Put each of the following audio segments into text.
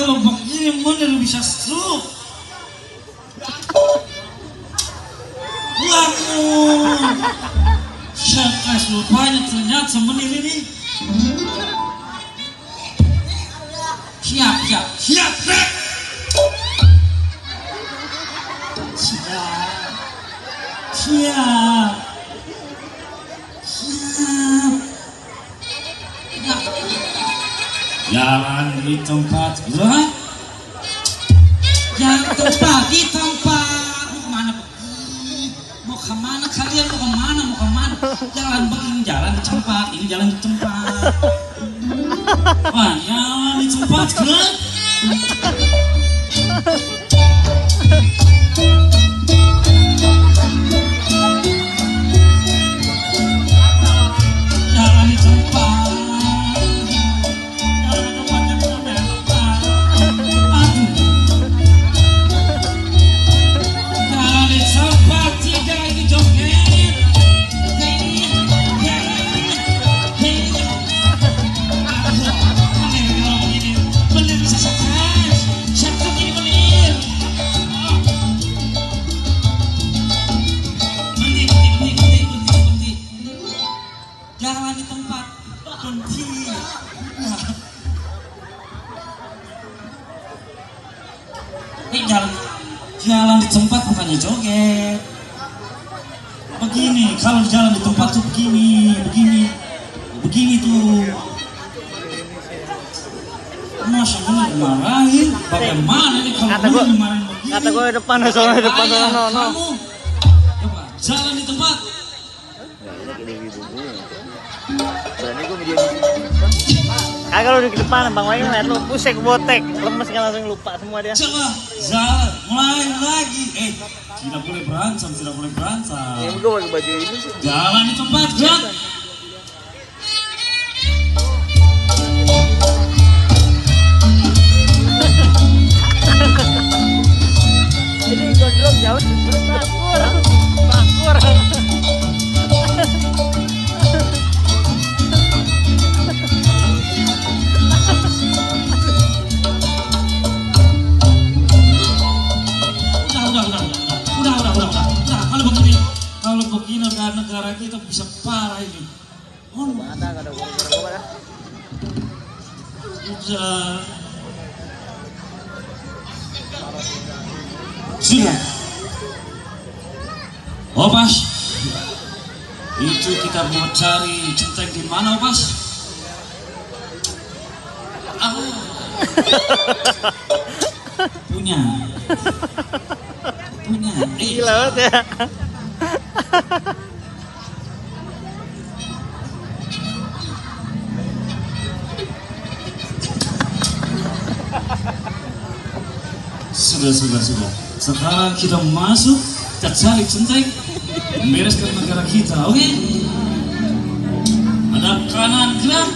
kalau begini bener bisa stroke. Waduh, stres lupanya ternyata menit ini. Siap, siap, siap, siap. Siap, siap, siap. Jalan di tempat gerak. Jalan di tempat, di tempat. Mau kemana? Mau kemana kalian? Mau kemana? Mau kemana? Jalan begini, jalan di tempat. Ini jalan di tempat. Wah, jalan di tempat gerak. Jalan di tempat berhenti. Jalan di tempat bukannya joget. Begini, kalau jalan di tempat tuh begini tuh. Masa gue dimarahin? Bagaimana nih kalau gue dimarahin begini? Kata gue depan, soalnya depan no. Kamu, coba jalan di tempat. Berani gue video ini. Kagak lu di depan, Bang Wai ngeliat lu pusing botek, lemes kan langsung lupa semua dia. Coba jalan, mulai lagi. Tidak boleh berantem, tidak boleh berantem. Ya gue pakai baju ini sih. Jalan di tempat, gerak. Jadi gondrong jauh bakur. Kalau begini negara kita bisa parah ini. Ada gua. Sudah. Opas. Itu kita mau cari centeng di mana, Opas? Punya. Gila banget ya. Sudah. Sekarang kita masuk, kita cari centeng, bereskan negara kita, oke? Ada kanan gerak.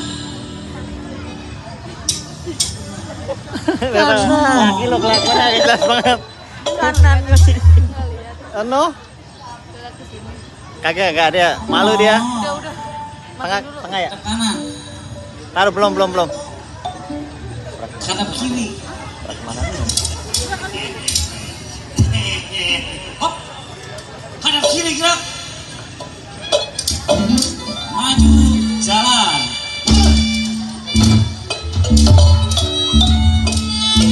Kilo kelakuannya jelas banget. Kanan masih. Ano? Kagak ada. Malu dia. Tengah ya? Kanan. Taruh belum. Kanan kiri. Mana?